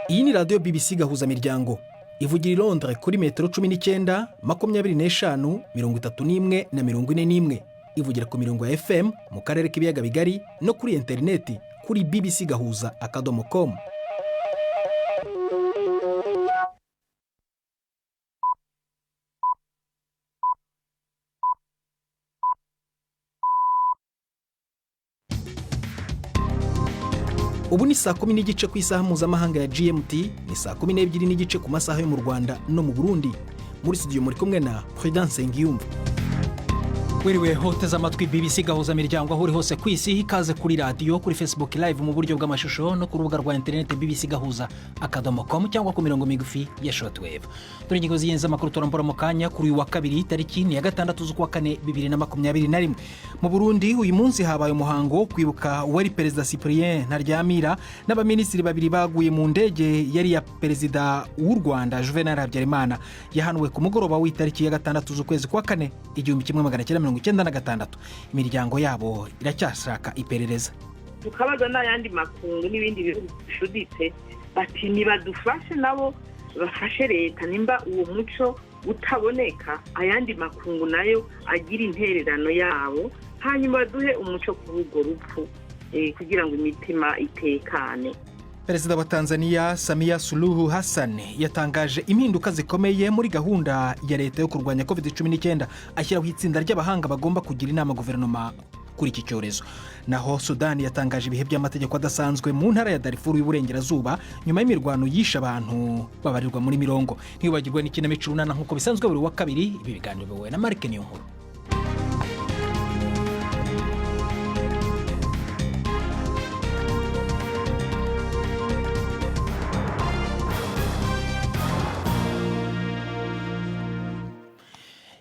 Iyi ni radiyo BBC Gahuzamiryango, ivugira i Londres kuri metero 19, 25, 31 na 41. Ivugira ku mirongo ya FM mu karere k'ibiyaga bigari no kuri interineti kuri bbcgahuza.com. Ubu ni saa 10:30 ku isaha mpuzamahanga ya GMT, ni saa 12:30 ku masaha yo mu Rwanda no mu Burundi. Muri studio muri kumwe na Prudence Nsengiyumva. Wiriwe hoteze amatwi BBC Gahuza Miryango aho uri hose ku isi. Ikaze kuri radiyo, kuri Facebook Live mu buryo bw'amashusho no ku rubuga rwa interineti bbcgahuza.com cyangwa ku mirongo migufi ya shortwave. Dore ingingo z'ingenzi z'amakuru turambura mu kanya kuri uyu wa kabiri, tariki ni ya 6 z'ukwa kane 2021. Mu Burundi uyu munsi habaye umuhango wo kwibuka uwari perezida Cyprien Ntaryamira n'abaminisitiri babiri baguye mu ndege yari iya perezida w'u Rwanda Juvenal Habyarimana, yahanuwe ku mugoroba w'itariki ya 6 z'ukwezi kwa kane 1996. Imiryango yabo iracyashaka iperereza. Tukabaza n'ayandi makungu n'ibindi bihugu bishuditse, bati nibadufashe, nabo bafashe leta. Nimba uwo muco utaboneka, ayandi makungu nayo agira intererano yabo, hanyuma baduhe umuco kuri urwo rupfu kugira ngo imitima itekane. Perezida wa Tanzania Samia Suluhu Hassan yatangaje impinduka zikomeye muri gahunda ya leta yo kurwanya COVID-19, ashyiraho itsinda ry'abahanga bagomba kugira inama guverinoma kuri iki cyorezo. Naho Sudani yatangaje ibihe by'amategeko adasanzwe mu ntara ya Darifuru y'Uburengerazuba nyuma y'imirwano yishe abantu babarirwa muri mirongo. Ntiwibagirwe n'ikinamico Urunana nk'uko bisanzwe buri wa kabiri. Ibi biganiro biyobowe na Marike Niyonkuru.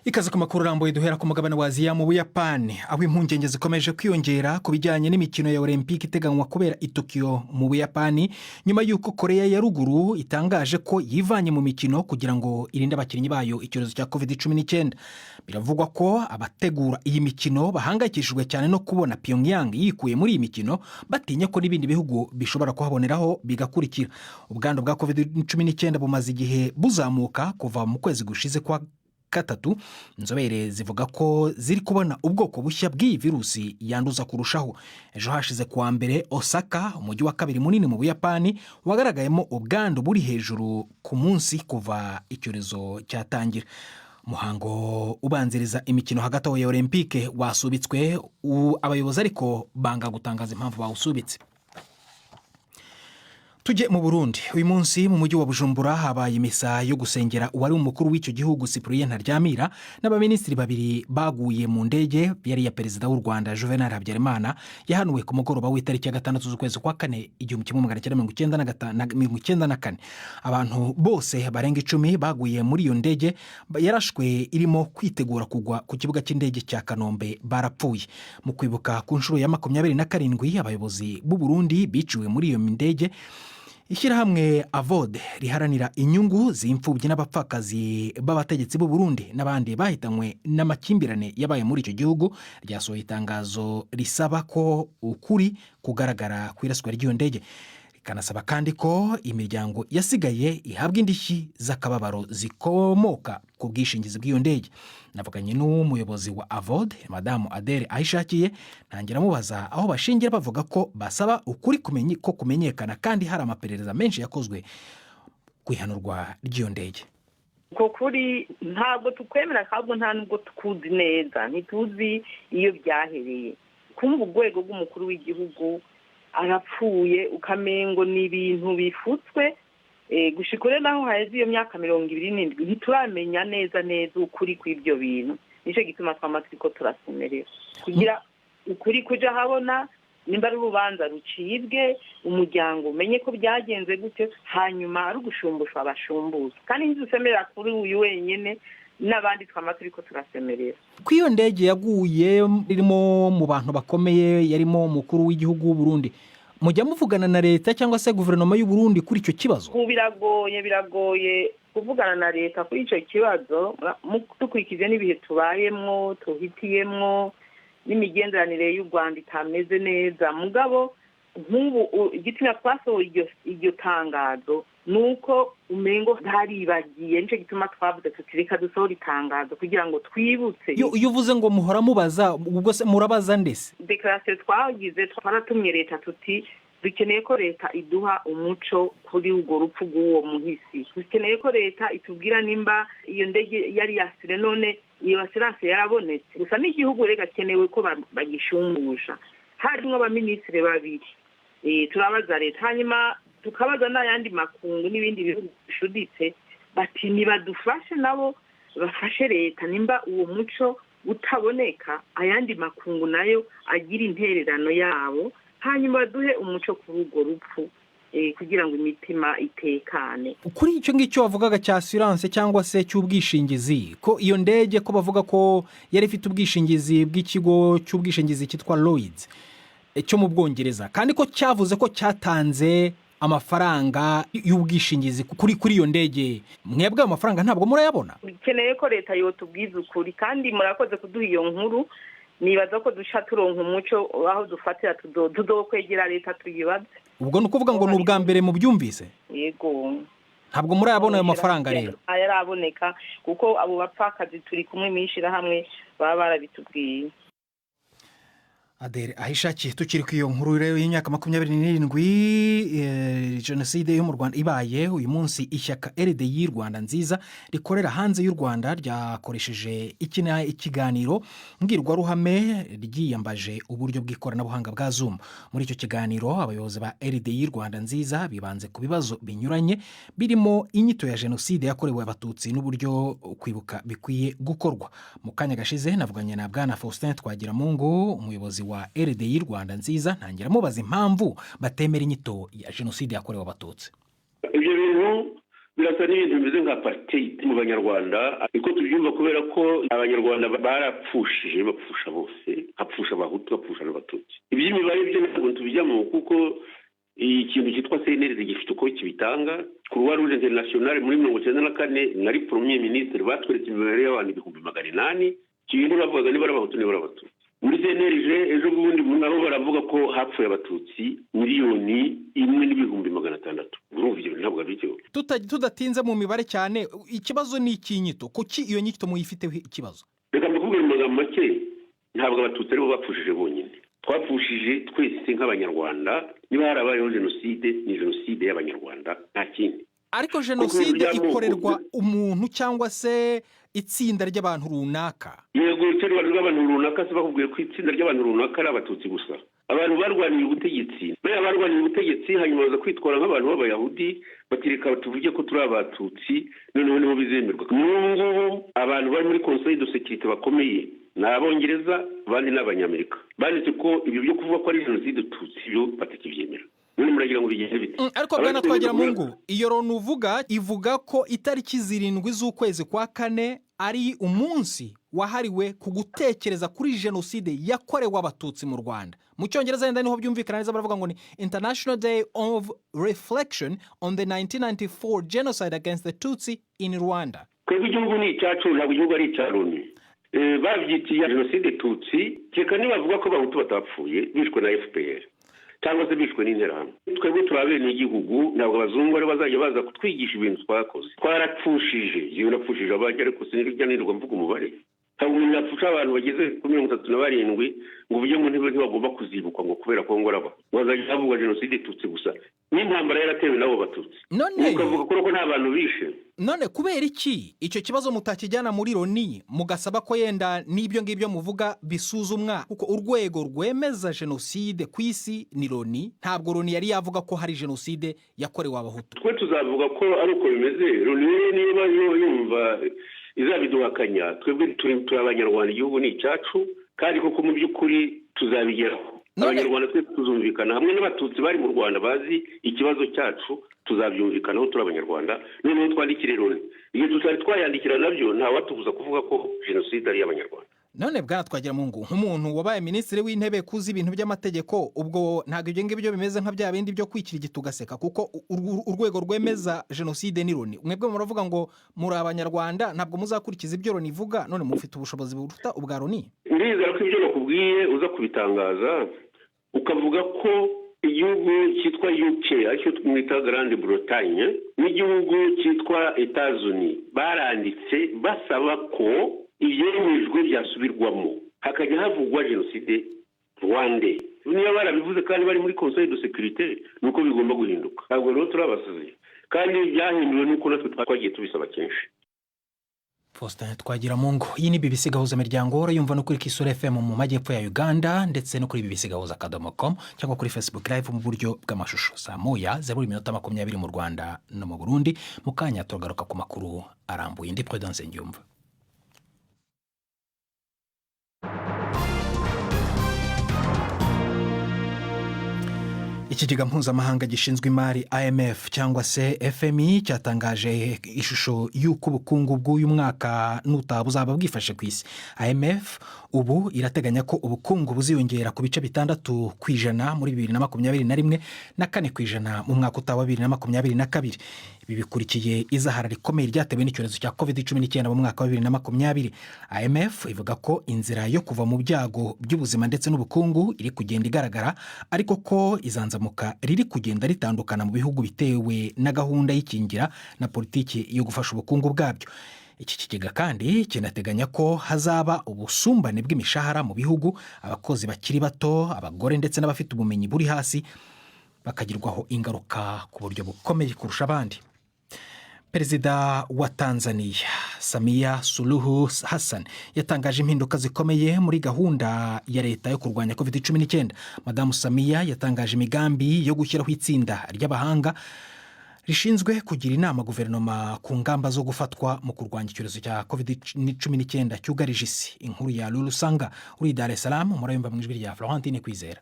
Ikaze ku makuru arambuye. Duhera ku mugabane wa Aziya, mu Buyapani, aho impungenge zikomeje kwiyongera ku bijyanye n'imikino ya Olympique iteganywa kubera i Tokiyo mu Buyapani, nyuma y'uko Koreya ya Ruguru itangaje ko yivanye mu mikino kugira ngo irinde abakinnyi bayo icyorezo cya COVID-19. Biravugwa ko abategura iyi mikino bahangayikishijwe cyane no kubona Pyongyang yikuye muri iyi mikino, batinya ko n'ibindi bihugu bishobora kuhaboneraho bigakurikira. Ubwandu bwa COVID-19 bumaze igihe buzamuka kuva mu kwezi gushize kwa gatatu. Inzobere zivuga ko ziri kubona ubwoko bushya bw'iyi virusi yanduza kurushaho. Ejo hashize kuwa mbere, Osaka, umujyi wa kabiri munini mu Buyapani, wagaragayemo ubwandu buri hejuru ku munsi kuva icyorezo cyatangira. Umuhango ubanziriza imikino hagati aho ya Olympique wasubitswe, abayobozi ariko banga gutangaza impamvu bawusubitse. Tujye mu Burundi. Uyu munsi mu mujyi wa Bujumbura habaye imisa yo gusengera uwari umukuru w'icyo gihugu Cyprien Ntaryamira n'abaminisitiri babiri baguye mu ndege yari iya perezida w'u Rwanda Juvenal Habyarimana, yahanuwe ku mugoroba w'itariki ya 6 z'ukwezi kwa kane 1994. Abantu bose barenga 10 baguye muri iyo ndege yarashwe irimo kwitegura kugwa ku kibuga cy'indege cya Kanombe barapfuye. Mu kwibuka ku nshuro ya 27 abayobozi b'u Burundi biciwe muri iyo ndege, ishyirahamwe AVODE riharanira inyungu z'imfubyi n'abapfakazi b'abategetsi b'u Burundi n'abandi bahitanywe n'amakimbirane yabaye muri icyo gihugu ryasohoye itangazo risaba ko ukuri kugaragara ku iraswa ry'iyo ndege, rikanasaba kandi ko imiryango yasigaye ihabwa indishyi z'akababaro zikomoka ku bwishingizi bw'iyo ndege. Navuganye n'umuyobozi wa AVODE, madamu Adele Ahishakiye, ntangira amubaza aho bashingira bavuga ko basaba ukuri ko kumenyekana kandi hari amaperereza menshi yakozwe ku ihanurwa ry'iyo ndege. Uko kuri ntabwo tukwemera, ahubwo nta nubwo tukuzi neza, ntituzi iyo byahereye. Kumva urwego rw'umukuru w'igihugu arapfuye, ukamengo ni ibintu bifutswe gushika ure naho haheze iyo myaka 27, ntituramenya neza neza ukuri kw'ibyo bintu. Nicyo gituma twama turiko turasemerera kugira ukuri kuja habona, nimba ari urubanza rucibwe, umuryango umenye ko byagenze gutyo, hanyuma ari ugushumbusha abashumbuza. Kandi ntidusemerera kuri uyu wenyine, n'abandi twama turiko turasemerera. Ko iyo ndege yaguye irimo mu bantu bakomeye, yarimo umukuru w'igihugu w'u Burundi, mujya muvugana na leta cyangwa se guverinoma y'u Burundi kuri icyo kibazo? Ubu biragoye kuvugana na leta kuri icyo kibazo, dukurikije n'ibihe tubayemwo, tuhitiyemwo, n'imigenderanire y'u Rwanda itameze neza. Mugabo Nk'ubu igituma twasohoye iryo tangazo ni uko umengo ntaribagiye. Nicyo gituma twavuze tuti: "Reka dusohore itangazo kugira ngo twibutse." Iyo uvuze ngo muhora mubaza, ubwo se murabaza ndetse? Déclaration twagize, twaratumye leta tuti: "Dukeneye ko leta iduha umuco kuri urwo rupfu rw'uwo muhisi. Dukeneye ko leta itubwira nimba iyo ndege yari yasire, none iyo assurance yarabonetse?" Gusa n'igihugu rero gakenewe ko bagishumbusha. Harimo abaminisitiri babiri. Turabaza leta, hanyuma tukabaza n'ayandi makungu n'ibindi bihugu bishuditse, bati nibadufashe, nabo bafashe leta. Nimba uwo muco utaboneka, ayandi makungu nayo agira intererano yabo, hanyuma baduhe umuco kuri urwo rupfu kugira ngo imitima itekane. Kuri icyo ngicyo wavugaga cya assurance cyangwa se cy'ubwishingizi, ko iyo ndege ko bavuga ko yari ifite ubwishingizi bw'ikigo cy'ubwishingizi cyitwa Lloyds cyo mu Bwongereza, kandi ko cyavuze ko cyatanze amafaranga y'ubwishingizi kuri iyo ndege, mwebwe ayo mafaranga ntabwo murayabona? Dukeneye ko leta yotubwiza ukuri, kandi murakoze kuduha iyo nkuru. Nibaza ko duca turonka umuco aho dufatira, tuzokwegera leta tuyibaze. Ubwo ni ukuvuga ngo ni ubwa mbere mubyumvise? Yego. Ntabwo murayabona ayo mafaranga rero? Yaraboneka, kuko abo bapfakazi turi kumwe mu ishyirahamwe baba barabitubwiye. Adere aho ishakiye. Tukiri ku iyo nkuru rero y'imyaka 27 jenoside yo mu Rwanda ibaye, uyu munsi ishyaka RDI Rwanda Nziza rikorera hanze y'u Rwanda ryakoresheje ikiganiro mbwirwaruhame ryiyambaje uburyo bw'ikoranabuhanga bwa Zoom. Muri icyo kiganiro, abayobozi ba RDI Rwanda Nziza bibanze ku bibazo binyuranye birimo inyito ya jenoside yakorewe Abatutsi n'uburyo kwibuka bikwiye gukorwa. Mu kanya gashize navuganye na Bwana Faustin Twagiramungu, umuyobozi wa RDI Rwanda Nziza, ntangira mubaza impamvu batemera inyito ya jenoside yakorewe Abatutsi. Ibyo bintu birasa n'ibintu bimeze nka apartheid mu Banyarwanda, niko tubyumva, kubera ko Abanyarwanda barapfushije, bapfusha bose, hapfusha Abahutu, bapfusha n'Abatutsi. Iby'imibare byo ntabwo tubijyamo, kuko ikintu cyitwa CNLG gifite uko kibitanga. Croix Rouge Internationale muri 94, nari premier ministre, batweretse imibare y'abantu 800,000. Ikintu bavugaga niba ari Abahutu, niba ari Abatutsi. Muri CNLG ejo bundi nabo baravuga ko hapfuye Abatutsi 1,600,000. Urumva ibyo ntabwo ari byo. Tudatinze mu mibare cyane, ikibazo ni icy'inyito. Kuki iyo nyito muyifiteho ikibazo? Reka mbikubwire mu magambo make. Ntabwo Abatutsi aribo bapfushije bonyine, twapfushije twese nk'Abanyarwanda. Niba harabayeho jenoside, ni jenoside y'Abanyarwanda, nta kindi. Ariko jenoside ikorerwa umuntu cyangwa se itsinda ry'abantu runaka. Yego, itsinda ry'abantu runaka. Se bakubwiye ko itsinda ry'abantu runaka ari Abatutsi gusa? Abantu barwaniye ubutegetsi, bariya barwaniye ubutegetsi, hanyuma baza kwitwara nk'abantu b'Abayahudi, batireka tuvuge ko turi Abatutsi, noneho niho bizemerwa. N'ubu ngubu abantu bari muri Conseil de sécurité bakomeye ni Abongereza, abandi ni Abanyamerika. Banditse ko ibyo byo kuvuga ko ari jenoside Tutsi byo batakibyemera. None muragira ngo bigende bite? Ariko bwana Twagiramungu, iyo Loni uvuga ivuga ko itariki 7 z'ukwezi kwa kane ari umunsi wahariwe ku gutekereza kuri jenoside yakorewe Abatutsi mu Rwanda. Mu Cyongereza wenda niho byumvikana neza, baravuga ngo ni International Day of Reflection on the 1994 Genocide against the Tutsi in Rwanda. Twebwe igihugu ni icyacu, ntabwo igihugu ari icya Loni. Babyitiye jenoside Tutsi, kereka nibavuga ko Abahutu batapfuye, bishwe na FPR cyangwa se bishwe n'Interahamwe. Twebwe turi abenegihugu, ntabwo abazungu aribo bazajya baza kutwigisha ibintu twakoze. Twarapfushije, yewe napfushije abajya, ariko sinirya nirirwa mvuga umubare. Ntabwo umuntu yapfusha abantu bageze kuri 37 ngo uvuge ngo ntibagomba kuzibukwa, ngo kubera ko ngo araba bazajya bavuga jenoside Tutsi gusa, n'intambara yaratewe n'abo Batutsi. None ukavuga ko nta bantu bishe. None kubera iki icyo kibazo mutakijyana muri Loni, mugasaba ko yenda n'ibyo ngibyo muvuga bisuzumwa? Kuko urwego rwemeza jenoside ku isi ni Loni. Ntabwo Loni yari yavuga ko hari jenoside yakorewe Abahutu. Twe tuzavuga ko ari uko bimeze. Loni niba yumva izabiduhakanya, twebwe turi Abanyarwanda, igihugu ni icyacu, kandi koko mu by'ukuri tuzabigeraho. Abanyarwanda twese tuzumvikana hamwe n'Abatutsi bari mu Rwanda bazi ikibazo cyacu, tuzabyumvikanaho turi Abanyarwanda, noneho twandikire Loni. Igihe tutari twayandikira nabyo, ntawatubuza kuvuga ko jenoside ari iy'Abanyarwanda. None bwana Twagiramungu, nk'umuntu wabaye minisitiri w'intebe, kuzi ibintu by'amategeko, ubwo ntabwo ibyo ngibyo bimeze nka bya bindi byo kwikirigita ugaseka? Kuko urwego rwemeza jenoside ni Loni. Mwebwe muravuga ngo muri Abanyarwanda, ntabwo muzakurikiza ibyo Loni ivuga. None mufite ubushobozi buruta ubwa Loni? Ndizera ko ibyo bakubwiye uza kubitangaza, ukavuga ko Igihugu cyitwa UK, aricyo twita Grande Bretagne, n'igihugu cyitwa Etats-Unis baranditse basaba ko ibyemejwe byasubirwamo, hakajya havugwa jenoside rwande. Niba barabivuze kandi bari muri Conseil de sécurité, nuko bigomba guhinduka. Ntabwo rero turabasazi, kandi byahinduwe nuko natwe twagiye tubisaba kenshi. Faustin Twagiramungu. Iyi ni BBC Gahuza Miryango, urayumva no kuri Kisoro FM mu majyepfo ya Uganda, ndetse no kuri bbcgahuza.com cyangwa kuri Facebook Live mu buryo bw'amashusho. Saa 1:20 mu Rwanda no mu Burundi. Mu kanya turagaruka ku makuru arambuye. Ndi Prudence Ngiyumva. Ikigega mpuzamahanga gishinzwe imari IMF cyangwa se FMI cyatangaje ishusho y'uko ubukungu bw'uyu mwaka n'utaha buzaba bwifashe ku isi. IMF ubu irateganya ko ubukungu buziyongera ku bice 6% muri 2021 na 4% mu mwaka utaha wa 2022. Ibi bikurikiye izahara rikomeye ryatewe n'icyorezo cya COVID-19 mu mwaka wa 2020. IMF ivuga ko inzira yo kuva mu byago by'ubuzima ndetse n'ubukungu iri kugenda igaragara, ariko ko izanzamuka riri kugenda ritandukana mu bihugu bitewe na gahunda y'ikingira na politiki yo gufasha ubukungu bwabyo. Iki kigega kandi kinateganya ko hazaba ubusumbane bw'imishahara mu bihugu, abakozi bakiri bato, abagore ndetse n'abafite ubumenyi buri hasi bakagirwaho ingaruka ku buryo bukomeye kurusha abandi. Perezida wa Tanzania Samia Suluhu Hassan yatangaje impinduka zikomeye muri gahunda ya leta yo kurwanya COVID-19. Madamu Samia yatangaje imigambi yo gushyiraho itsinda ry'abahanga rishinzwe kugira inama guverinoma ku ngamba zo gufatwa mu kurwanya icyorezo cya COVID-19 cyugarije isi. Inkuru ya Lulu Sanga uri Dar es Salaam murayumva mu ijwi rya Florentine Kwizera.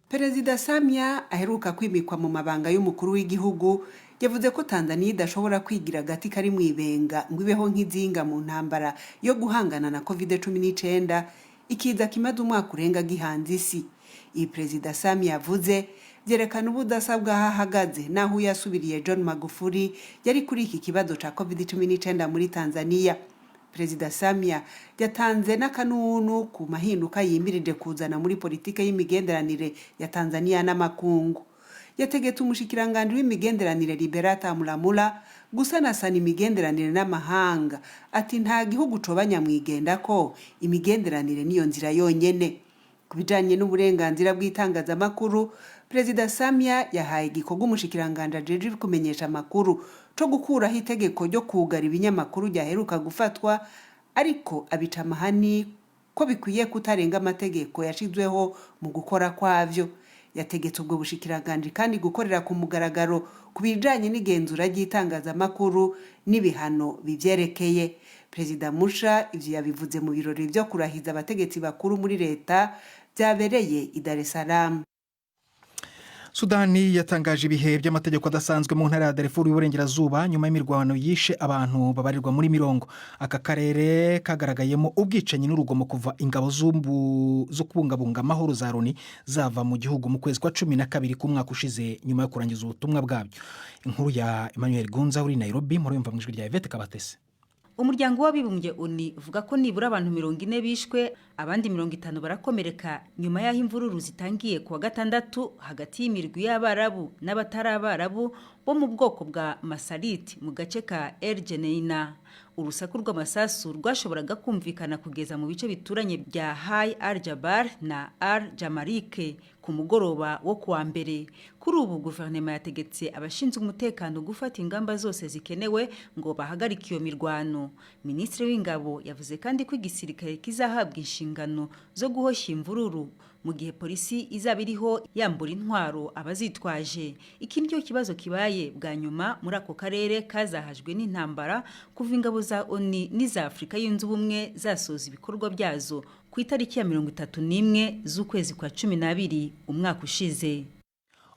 Perezida Samia aheruka kwimikwa mu mabanga y'umukuru w'igihugu yavuze ko Tanzania idashobora kwigira agati kari mu ibenga ngo ibeho nk'izinga mu ntambara yo guhangana na COVID-19, ikiza kimaze umwaka urenga gihanze isi. Iyi Perezida Samia yavuze byerekana ubudasa bw'aho ahagaze n'aho yasubiriye John Magufuli yari kuri iki kibazo ca COVID-19 muri Tanzania. Perezida Samia yatanze n'akanunu ku mahinduka yimirije kuzana muri politike y'imigenderanire ya Tanzania n'amakungu. Yategetse umushikiranganji w'imigenderanire Liberata Mulamula gusanasana imigenderanire n'amahanga, ati nta gihugu coba nyamwigenda ko imigenderanire niyo nzira yonyene. Ku bijanye n'uburenganzira bw'itangazamakuru, Perezida Samia yahaye igikorwa umushikiranganji ajejwe kumenyesha amakuru co gukuraho itegeko ryo kugara ibinyamakuru ryaheruka gufatwa, ariko abica amahani ko bikwiye kutarenga amategeko yashizweho mu gukora kwavyo. Yategetse ubwo bushikiranganji kandi gukorera ku mugaragaro ku bijanye n'igenzura ry'itangazamakuru n'ibihano bivyerekeye. Perezida Musha ivyo yabivuze mu birori vyo kurahiza abategetsi bakuru muri leta byabereye i Dar es Salaam. Sudani yatangaje ibihe by'amategeko adasanzwe mu ntara ya Darfur y'Uburengerazuba nyuma y'imirwano yishe abantu babarirwa muri mirongo. Aka karere kagaragayemo ubwicanyi n'urugomo kuva ingabo zo kubungabunga amahoro za Loni zava mu gihugu mu kwezi kwa 12 k'umwaka ushize nyuma yo kurangiza ubutumwa bwabyo. Inkuru ya Emmanuel Gunza uri Nairobi murayumva mu ijwi rya Yvette Kabatese. Umuryango w'abibumbye ONU uvuga ko nibura abantu 40 bishwe, abandi 50 barakomereka nyuma y'aho imvururu zitangiye kuwa gatandatu hagati y'imirwi y'Abarabu n'abatari Abarabu bo mu bwoko bwa Masalit mu gace ka El Geneina. Urusaku rw'amasasu rwashoboraga kumvikana kugeza mu bice bituranye bya Hay Al Jabar na Al Jamarike ku mugoroba wo kuwa mbere. Kuri ubu guverinoma yategetse abashinzwe umutekano gufata ingamba zose zikenewe ngo bahagarike iyo mirwano. Minisitiri w'ingabo yavuze kandi ko igisirikare kizahabwa inshingano zo guhoshya imvururu mu gihe polisi izaba iriho yambura intwaro abazitwaje. Iki nicyo kibazo kibaye bwa nyuma muri ako karere kazahajwe n'intambara kuva ingabo za ONU n'iza Afurika yunze ubumwe zasoza ibikorwa byazo ku itariki ya 31 z'ukwezi kwa 12 umwaka ushize.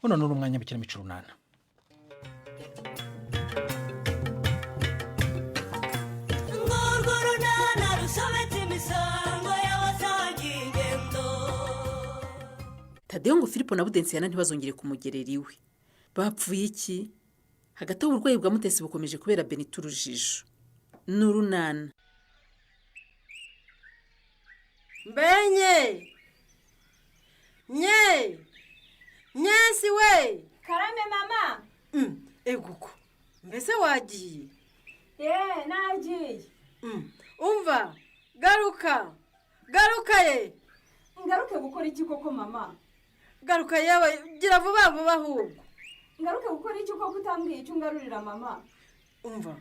Uno ni umwanya w'ikinamico Urunana. Urwo runana rusobetse imisango y'abasangiye ingendo. Tadeyo ngo Filipo na Budensiyana ntibazongere kumugerera iwe. Bapfuye iki? Hagati aho uburwayi bwa Mutesi bukomeje kubera Benita urujijo. Ni Urunana. Mbenye nye Nyesi we! Karame mama! Eguko. Mbese wagiye? Nagiye. Umva, garuka. Garuka ye. Ngaruke gukora iki koko mama? Garuka yewe, gira vuba vuba ahubwo. Ngaruke gukora iki koko utambwiye icyo ungarurira mama? Umva.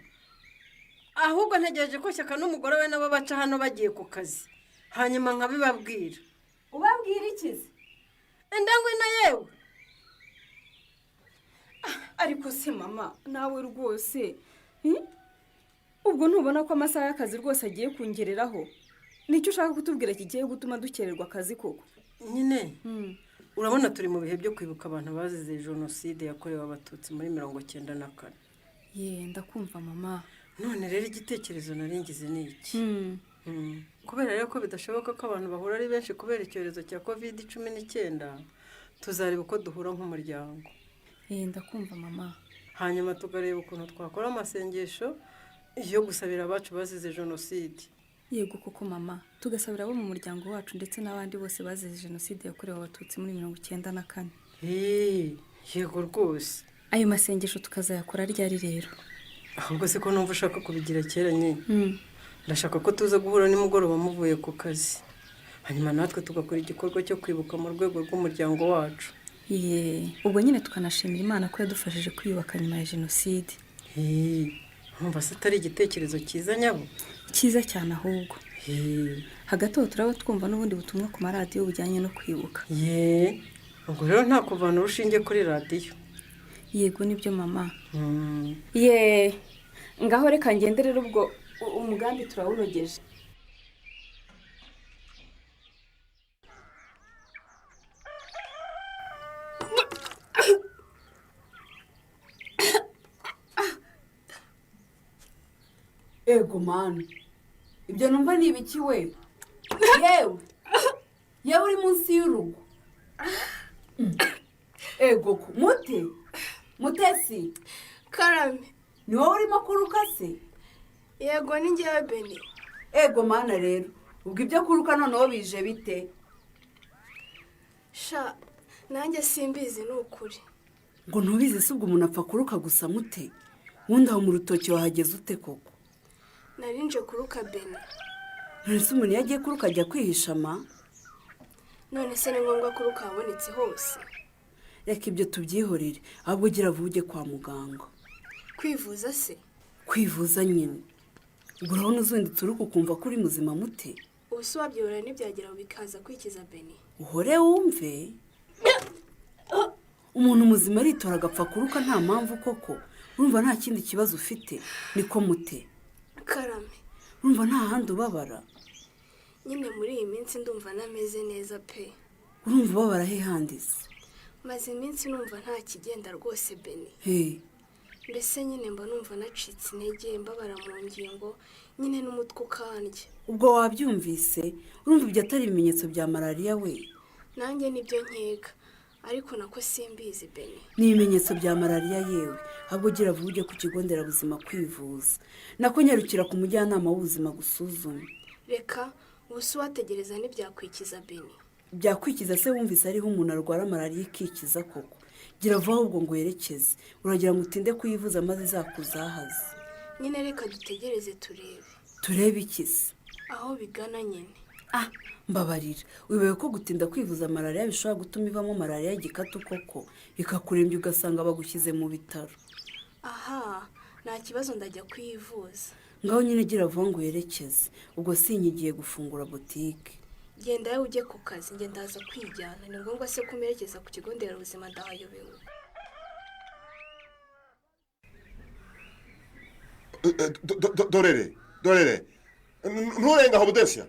Ahubwo ntegereje ko Shyaka n'umugore we nabo baca hano bagiye ku kazi. Hanyuma nkabibabwira. Ubabwira iki se? Enda ngwino yewe. Ariko se mama, nawe rwose. Ubwo ntubona ko amasaha y'akazi rwose agiye kungereraho? Nicyo ushaka kutubwira kigiye gutuma dukererwa akazi koko? Nyine. Urabona turi mu bihe byo kwibuka abantu bazize jenoside yakorewe Abatutsi muri 94. Ye, ndakumva mama. None rero igitekerezo naringize ni iki? Kubera rero ko bidashoboka ko abantu bahura ari benshi kubera icyorezo cya COVID-19, tuzareba uko duhura nk'umuryango. Ndakumva mama. Hanyuma tukareba ukuntu twakora amasengesho yo gusabira abacu bazize jenoside. Yego koko mama, tugasabira abo mu muryango wacu ndetse n'abandi bose bazize jenoside yakorewe Abatutsi muri 94. Yego rwose. Ayo masengesho tukazayakora ryari rero? Ahubwo se ko numva ushaka kubigira kera nyine. Ndashaka ko tuza guhura nimugoroba muvuye ku kazi. Hanyuma natwe tugakora igikorwa cyo kwibuka mu rwego rw'umuryango wacu. Ubwo nyine tukanashimira Imana ko yadufashije kwiyubaka nyuma ya jenoside. Numva se atari igitekerezo cyiza nyabo? Cyiza cyane ahubwo. Hagati aho turaba twumva n'ubundi butumwa ku maradiyo bujyanye no kwibuka. Ubwo rero nta kuvana urushinge kuri radiyo. Yego nibyo mama. Ngaho reka ngende rero ubwo umugambi turawunogeje. Ego mana, ibyo numva ni ibiki we? Yewe, yewe uri munsi y'urugo. Ego ko mute Mutesi. Karame. Ni wowe urimo kuruka se? Yego ni njyewe Beni. Ego mana rero, ubwo ibyo kuruka noneho bije bite? Sha, nanjye simbizi ni ukuri. Ngo ntubizi se ubwo umuntu apfa kuruka gusa mute? Wundi aho mu rutoki wahageze ute koko? Narinje kuruka Beni. None se umuntu yagiye kuruka ajya kwihisha ma? None se ni ngombwa kuruka habonetse hose? Reka ibyo tubyihorere, ahubwo gira vuba ujye kwa muganga. Kwivuza se? Kwivuza nyine. Ubwo urabona uzindutse uruka ukumva ko uri muzima mute? Ubu se wabyihorera ntibyagera bikaza kwikiza Beni. Uhore wumve. Umuntu muzima aritora agapfa kuruka nta mpamvu koko. Urumva nta kindi kibazo ufite, niko mute? Karame. Urumva nta handi ubabara? Nyine muri iyi minsi ndumva nameze neza pe. Urumva ubabara he handi se? Maze iminsi numva nta kigenda rwose Beni. Mbese nyine mba numva nacitse intege, mbabara mu ngingo, nyine n'umutwe ukandya. Ubwo wabyumvise, urumva ibyo atari ibimenyetso bya malariya we? Nanjye nibyo nkeka, ariko nako simbizi Beni. Ni ibimenyetso bya malariya yewe, ahubwo gira vuba ujye ku kigo nderabuzima kwivuza. Nako nyarukira ku mujyanama w'ubuzima gusuzuma. Reka, ubu se uwategereza ntibyakwikiza Beni. Byakwikiza se wumvise ariho umuntu arwara malariya ikikiza koko? Gira vuba ahubwo ngo werekeze, uragira ngo utinde kuyivuza maze izakuzahaze. Nyine reka dutegereze turebe. Turebe iki se? Aho bigana nyine. Mbabarira, wibaye ko gutinda kwivuza malariya bishobora gutuma ivamo malariya y'igikatu koko, ikakurembya ugasanga bagushyize mu bitaro. Aha, nta kibazo ndajya kwivuza. Ngaho nyine gira vuba ngo werekeze, ubwo sinyigiye gufungura butike. Genda yewe ujye ku kazi, njye ndaza kwijyana. Ni ngombwa se kumerekeza ku kigo nderabuzima ndahayobewe. Dorere, dorere. Nturenga aho Budesiya.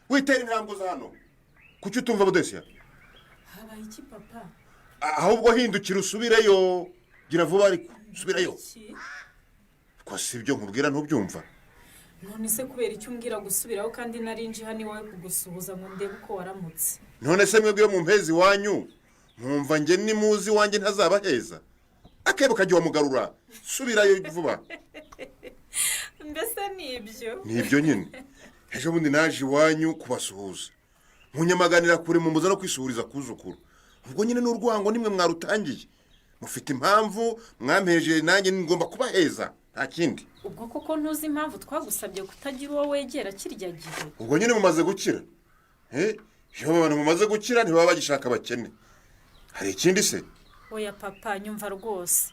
Witera intambwe za hano. Kuki utumva Budesiya? Habaye iki papa? Ahubwo hindukira usubireyo. Gira vuba ariko subirayo. Ko si ibyo nkubwira ntubyumva. None se kubera icyo umbwira gusubiraho kandi narinje hano iwawe kugusuhuza ngo ndebe uko waramutse? None se mwebwe yo mu mpezi wanyu nkumva nge ni muzi wanjye ntazabaheza. Akebo kajya wamugarura. Subirayo vuba. Mbese nibyo? Nibyo nyine. Ejo bundi naje iwanyu kubasuhuza. Nkunyamaganira kure mu muza no kwisuhuriza kuzukuru. Ubwo nyine n'urwango nimwe mwarutangiye. Mufite impamvu mwampeje, nanjye ngomba kubaheza, nta kindi. Ubwo koko ntuzi impamvu twagusabye kutagira uwo wegera kirya gihe? Ubwo nyine mumaze gukira. Iyo abantu mumaze gukira ntibaba bagishaka abakene. Hari ikindi se? Oya papa, nyumva rwose.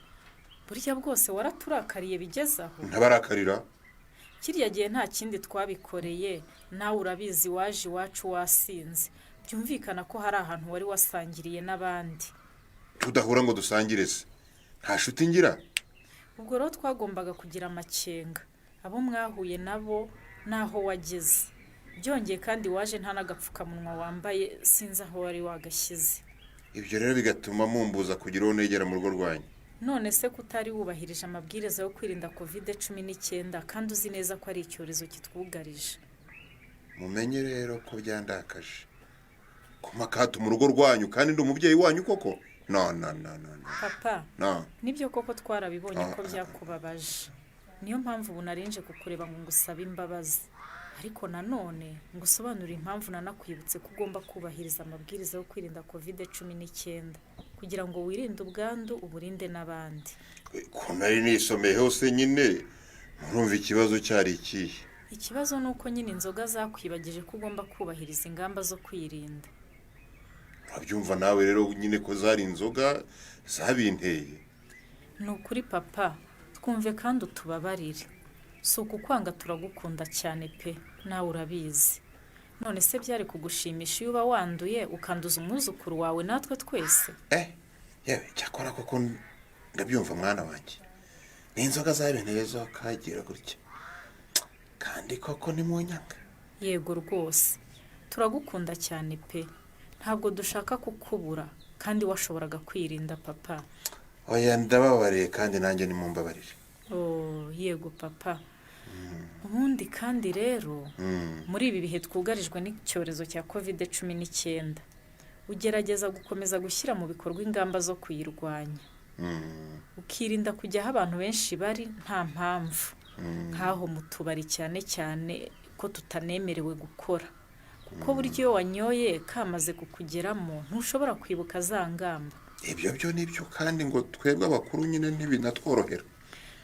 Burya bwose waraturakariye bigeze aho? Ntabarakarira. Kirya gihe nta kindi twabikoreye, nawe urabizi, waje iwacu wasinze. Byumvikana ko hari ahantu wari wasangiriye n'abandi. Tudahura ngo dusangire se, nta shuti ngira? Ubwo rero twagombaga kugira amakenga abo mwahuye nabo n'aho wageze. Byongeye kandi waje nta n'agapfukamunwa wambaye, sinzi aho wari wagashyize. Ibyo rero bigatuma mumbuza kugira uwo negera mu rugo rwanyu. None se kutari wubahirije amabwiriza yo kwirinda COVID-19 kandi uzi neza ko ari icyorezo kitwugarije? Mumenye rero ko byandakaje kumakato mu rugo rwanyu kandi ndi umubyeyi wanyu koko. No no no no. Papa, no. Nibyo koko twarabibonye ko byakubabaje. Niyo mpamvu ubu narinje kukureba ngo ngusabe imbabazi, ariko nanone ngusobanurire impamvu nanakwibutse ko ugomba kubahiriza amabwiriza yo kwirinda COVID-19 kugira ngo wirinde ubwandu uburinde n'abandi. Ko nari nisomeye hose nyine, murumva ikibazo cyari ikihe? Ikibazo ni uko nyine inzoga zakwibagije ko ugomba kubahiriza ingamba zo kwirinda. Urabyumva nawe rero nyine ko zari inzoga zabinteye. Ni ukuri papa, twumve kandi utubabarire. Si ukukwanga, turagukunda cyane pe, nawe urabizi. None se byari kugushimisha iyo uba wanduye ukanduza umwuzukuru wawe natwe twese? Yewe cyakora koko ndabyumva mwana wanjye, ni inzoga zabinteye zo kagira gutya, kandi koko ni mu nyanga. Yego rwose turagukunda cyane pe, ntabwo dushaka kukubura kandi washoboraga kwirinda papa. Oya ndababariye kandi nanjye nimumbabarire. Oh yego papa. Ubundi kandi rero muri ibi bihe twugarijwe n'icyorezo cya COVID-19, ugerageza gukomeza gushyira mu bikorwa ingamba zo kuyirwanya, ukirinda kujya aho abantu benshi bari nta mpamvu, nk'aho mu tubari cyane cyane ko tutanemerewe gukora, kuko buryo iyo wanyoye kamaze kukugeramo ntushobora kwibuka za ngamba. Ibyo byo nibyo, kandi ngo twebwe abakuru nyine ntibinatworohera.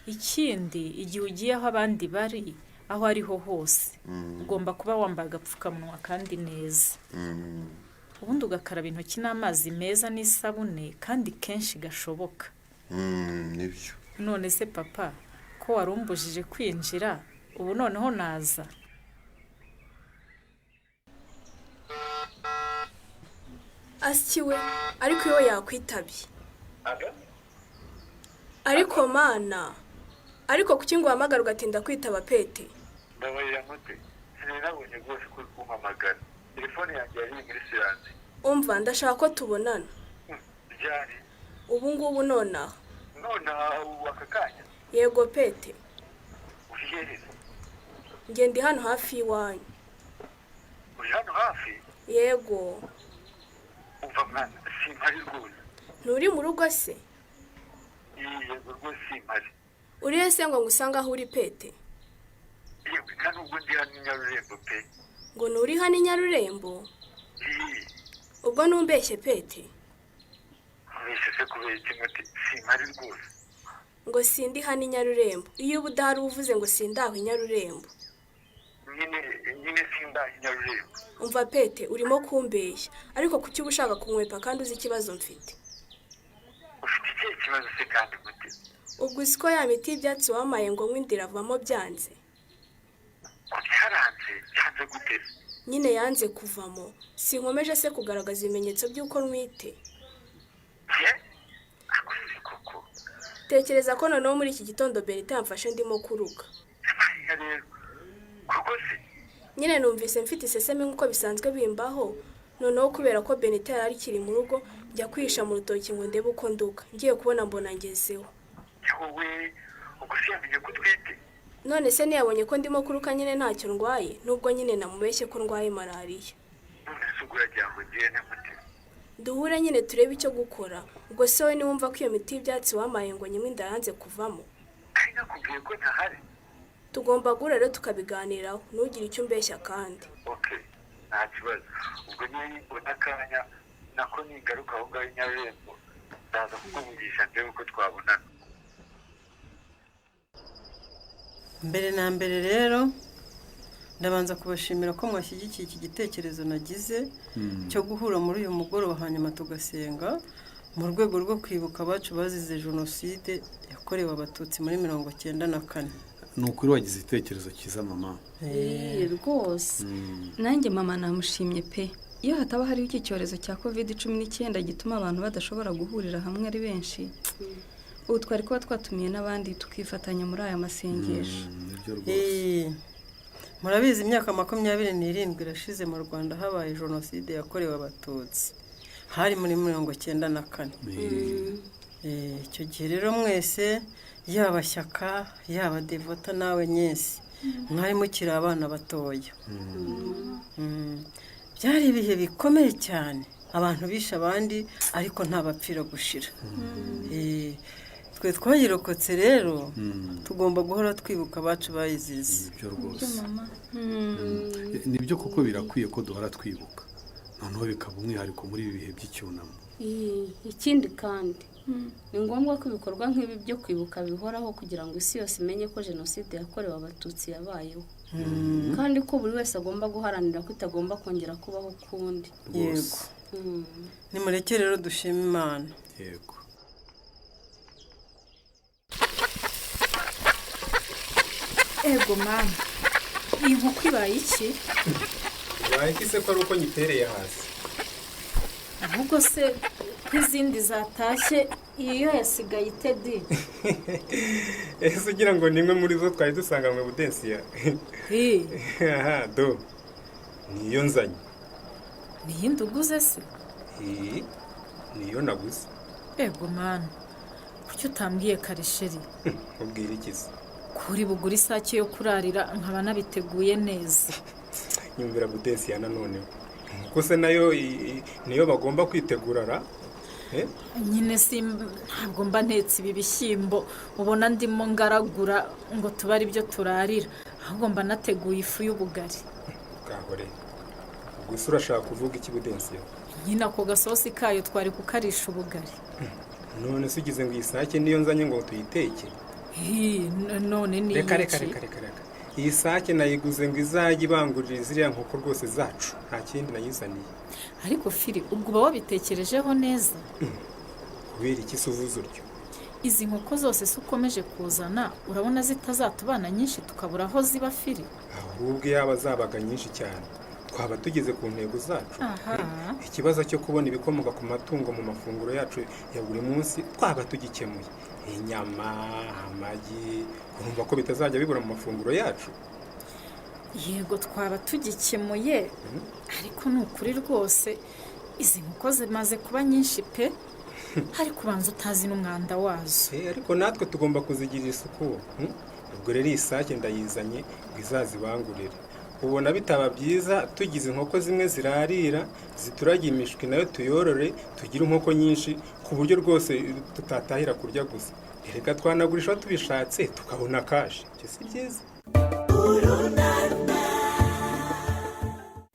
Ikindi, igihe ugiye aho abandi bari aho ariho hose ugomba kuba wambaye agapfukamunwa kandi neza, ubundi ugakaraba intoki n'amazi meza n'isabune kandi kenshi gashoboka. Nibyo. None se papa, ko warumbujije kwinjira, ubu noneho naza? Asikiwe ariko iyo yakwitabye. Ariko mana, ariko kuki ngo uhamagara ugatinda kwitaba Pete? Mbabarira mute, sinabonye rwose ko kumpamagara. Telefone yanjye yari muri silence. Umva, ndashaka ko tubonana. Ryari? Ubu ngubu nonaha. Nonaha ubu aka kanya? Yego Pete. Uri hehe? Nge ndi hano hafi y'iwanyu. Uri hano hafi? Yego. Umva mwana, simpari rwose. Nturi mu rugo se? Yego rwose simpari. Uri he se ngo ngusange aho uri Pete? Yewe nta nubwo ndi hano i Nyarurembo pe. Ngo nturi hano i Nyarurembo? Ubwo ntumbeshye Pete? Mbeshye se kubera iki muti? Simpari rwose. Ngo sindi hano i Nyarurembo. Iyo uba udahari uvuze ngo sindaho i Nyarurembo. Nyine sindaho i Nyarurembo. Umva Pete, urimo kumbeshya, ariko kuki uba ushaka kunkwepa kandi uzi ikibazo mfite? Ufite ikihe kibazo se kandi muti? Ubwo uzi ko ya miti y'ibyatsi wamaye ngo nywe indiravamo byanze? Ko byaranze? Byanze gute? Nyine yanze kuvamo. Sinkomeje se kugaragaza ibimenyetso by'uko ntwite? Tekereza ko noneho muri iki gitondo Berita yamfashe ndimo kuruka. Nyine numvise mfite iseseme nk'uko bisanzwe bimbaho, noneho kubera ko Benita yari akiri mu rugo njya kwihisha mu rutoki ngo ndebe uko nduka. Ngiye kubona mbona ngezeho. None se ntiyabonye ko ndimo kuruka nyine ntacyo ndwaye, nubwo nyine namubeshye ko ndwaye malariya. Duhure nyine turebe icyo gukora. Ubwo se wowe niwumva ko iyo miti y'ibyatsi wamaye ngo nyimwe inda yanze kuvamo? Tugomba guhura rero tukabiganiraho, ntugire icyo umbeshya kandi. Okay, nta kibazo. Ubwo niba ubona akanya Nako ningaruka aho ngaho i Nyarurembo ndaza kukuvugisha ndebe uko twabonana. Mbere na mbere rero ndabanza kubashimira ko mwashyigikiye iki gitekerezo nagize cyo guhura muri uyu mugoroba, hanyuma tugasenga mu rwego rwo kwibuka abacu bazize Jenoside yakorewe Abatutsi muri 94. Ni ukuri wagize igitekerezo cyiza, mama. Rwose nanjye mama namushimye pe. Iyo hataba hariho iki cyorezo cya COVID-19 gituma abantu badashobora guhurira hamwe ari benshi, ubu twari kuba twatumiye n'abandi tukifatanya muri aya masengesho. Nibyo rwose. Murabizi, imyaka 27 irashize mu Rwanda habaye Jenoside yakorewe Abatutsi, hari muri 94. Icyo gihe rero mwese, yaba Shyaka, yaba Devota, nawe nyesi, mwari mukiri abana batoya. Byari ibihe bikomeye cyane, abantu bishe abandi ariko nta bapfira gushira. Twe twayirokotse rero tugomba guhora twibuka abacu bayizize. Nibyo rwose, nibyo kuko birakwiye ko duhora twibuka, noneho bikaba umwihariko muri ibi bihe by'icyunamo. Ikindi kandi ni ngombwa ko ibikorwa nk'ibi byo kwibuka bihoraho kugira ngo isi yose imenye ko Jenoside yakorewe Abatutsi yabayeho, kandi ko buri wese agomba guharanira ko itagomba kongera kubaho ukundi. Yego, nimureke rero dushime Imana. Yego. Ego mama, iyi nkoko ibaye iki? Ibaye iki se ko ari uko nyitereye hasi? Ahubwo se ko izindi zatashye, iyi yo yasigaye itedi? Ese ugira ngo ni imwe muri zo twari dusanganywe, Budensiya? Aha do niyo nzanye. Ni iyindi uguze se? Iyi niyo naguze. Ego mama, kuki utambwiye kare, chéri? Ubwira iki se? Kuri bugure isake yo kurarira, nkaba nabiteguye neza. Nyumvira Budensiya nanoneho, kuko se nayo niyo bagomba kwitegura ra? Nyine si ntabwo mba ntetse ibi bishyimbo ubona ndimo ngaragura ngo tube ari byo turarira, ahubwo mba nateguye ifu y'ubugari. Bwahore, gusa urashaka kuvuga iki, Budensiya? Nyine ako gasosi kayo twari kukarisha ubugari. None se ugize ngo iyi sake niyo nzanye ngo tuyiteke? None ni Reka reka reka reka reka, iyi sake nayiguze ngo izajye ibangurira ziriya nkoko rwose zacu, nta kindi nayizaniye. Ariko firi, ubwo uba wabitekerejeho neza? Kubera iki se uvuze utyo? Izi nkoko zose se ukomeje kuzana, urabona zitazatubana nyinshi tukabura aho ziba, firi? Ahubwo yaba zabaga nyinshi cyane twaba tugeze ku ntego zacu. Ikibazo cyo kubona ibikomoka ku matungo mu mafunguro yacu ya buri munsi twaba tugikemuye. Inyama, amagi, urumva ko bitazajya bibura mu mafunguro yacu. Yego, twaba tugikemuye, ariko ni ukuri rwose izi nkoko zimaze kuba nyinshi pe, ariko ubanza utazi n'umwanda wazo. Ariko natwe tugomba kuzigirira isuku. Ubwo rero iyi sake ndayizanye ngo izazibangurire. Ubona bitaba byiza tugize inkoko zimwe zirarira zituragiye imishwi, nayo tuyorore, tugire inkoko nyinshi ku buryo rwose tutatahira kurya gusa. Reka twanagurisha tubishatse tukabona cash. Ibyo si byiza?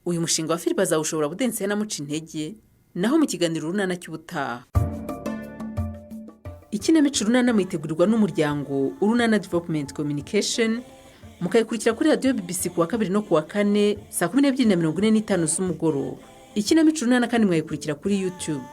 Uyu mushinga wa Filipe azawushobora Budensiya namuca intege? Naho mu kiganiro Urunana cy'ubutaha. Ikinamico Urunana muyitegurirwa n'umuryango Urunana Development Communication, mukayikurikira kuri radiyo BBC ku wa kabiri no ku wa kane saa 12:45 z'umugoroba. Ikinamico Urunana kandi mwayikurikira kuri YouTube.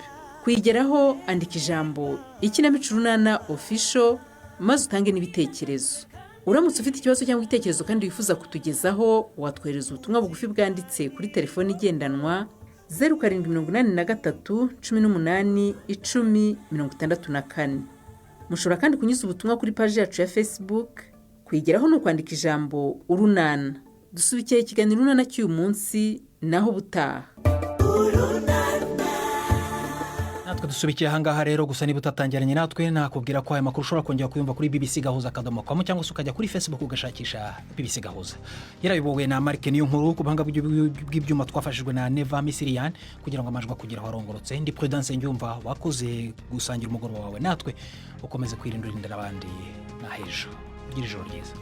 Kuyigeraho, andika ijambo "Ikinamico Urunana Official" maze utange n'ibitekerezo. Uramutse ufite ikibazo cyangwa igitekerezo kandi wifuza kutugezaho, watwohereza ubutumwa bugufi bwanditse kuri telefoni igendanwa 0783 18 10 64. Mushobora kandi kunyuza ubutumwa kuri paji yacu ya Facebook. Kuyigeraho ni ukwandika ijambo "Urunana". Dusubikiye ikiganiro Urunana cy'uyu munsi, naho ubutaha. Natwe dusubikiye ahangaha rero. Gusa niba utatangiranye natwe, nakubwira ko aya makuru ushobora kongera kuyumva kuri bbcgahuza.com, cyangwa se ukajya kuri Facebook ugashakisha BBC Gahuza. Yarayobowe na Marike Niyo Nkuru. Ku buhanga bw'ibyuma twafashijwe na Neva Misiriyani kugira ngo amajwi akugeraho arongorotse. Ndi Prudence Ngyumva, wakoze gusangira umugoroba wawe natwe. Ukomeze kwirinda, urinda n'abandi. N'ahejo, ugire ijoro ryiza.